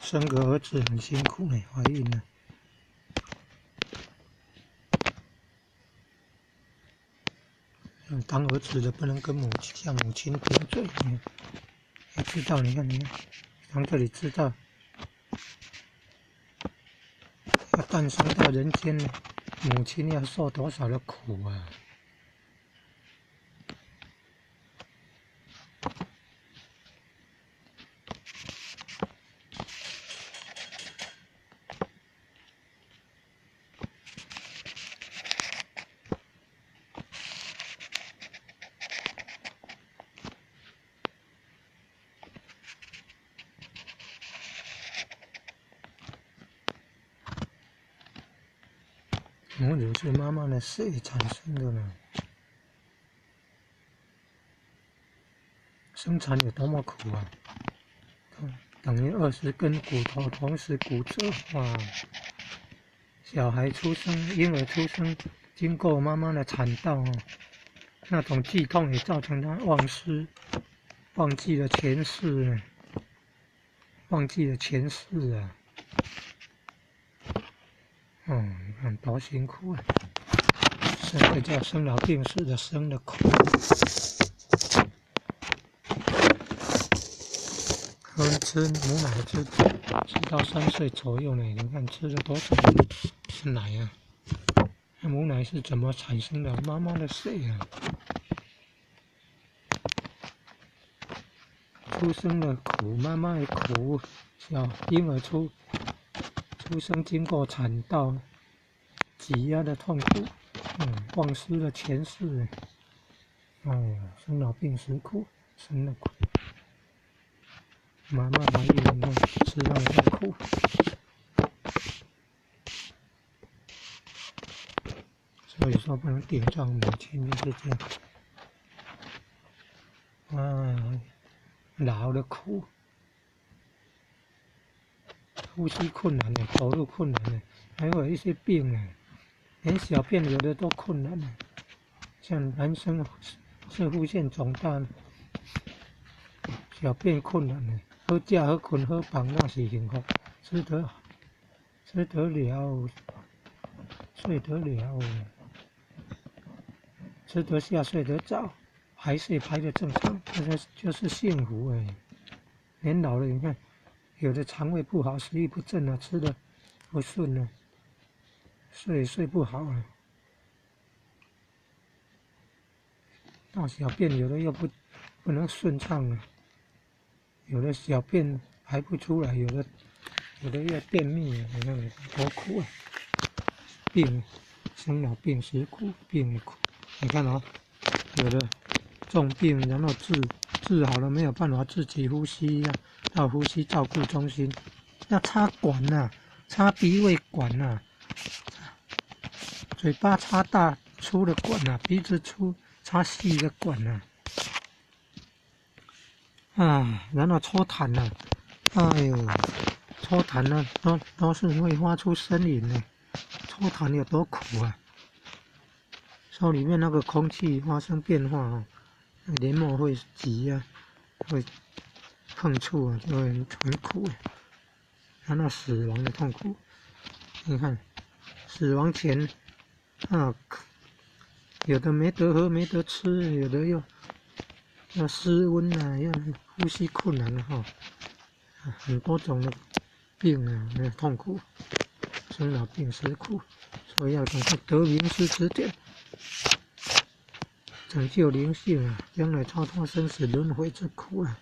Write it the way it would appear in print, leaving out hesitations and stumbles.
生個兒子很辛苦呢，懷孕呢。當兒子的不能跟母親向母親頂嘴，要知道，你看，你看，從這裡知道，要誕生到人間，母親要受多少的苦啊！母乳是媽媽的血產生的呢，生產有多麼苦啊！等於20根骨頭同時骨折，哇！小孩出生，嬰兒出生，經過媽媽的產道，那種劇痛也造成他忘失，忘記了前世，忘記了前世啊！嗯，你看多辛苦啊！這個叫生老病死的生的苦。喝吃母奶吃到3歲左右呢，你看吃了多少奶啊？那母奶是怎麼產生的？媽媽的血啊！出生的苦，媽媽的苦，小嬰兒出生經過產道擠壓的痛苦，忘失了前世，哎呀，生老病死苦，生的苦，媽媽懷孕，你看吃到的苦，所以說不能頂撞母親，就是這樣，啊，老的苦。呼吸困難的，走路困難的，還有一些病啊，連小便有的都困難的，像男生攝護腺腫大，小便困難的，好食好睏好放那是幸福，吃得了，睡得了，吃得下睡得早，排泄排得正常，這個就是幸福哎。年老了你看。有的腸胃不好，食慾不振啊，吃的不順啊，睡也睡不好啊，大小便有的又不能順暢啊，有的小便排不出來，有的又便秘啊，你看多苦啊！病，生老病死苦，病的苦。你看啊，有的重病，然後治好了沒有辦法自己呼吸啊。到呼吸照顧中心，要插管啊，插鼻胃管啊，嘴巴插大粗的管啊，鼻子粗插細的管啊，啊，然後抽痰啊，哎呦，抽痰呢，都是會發出聲音的，抽痰有多苦啊！說裡面那個空氣發生變化哦，黏膜會擠啊，會碰觸啊，就會很苦啊，那死亡的痛苦，你看，死亡前啊，有的沒得喝，沒得吃，有的又要失溫啊，又呼吸困難啊，哈，很多種的病啊，那痛苦，生老病死苦，所以要趕快得名師指點，拯救靈性啊，將來超脫生死輪迴之苦啊。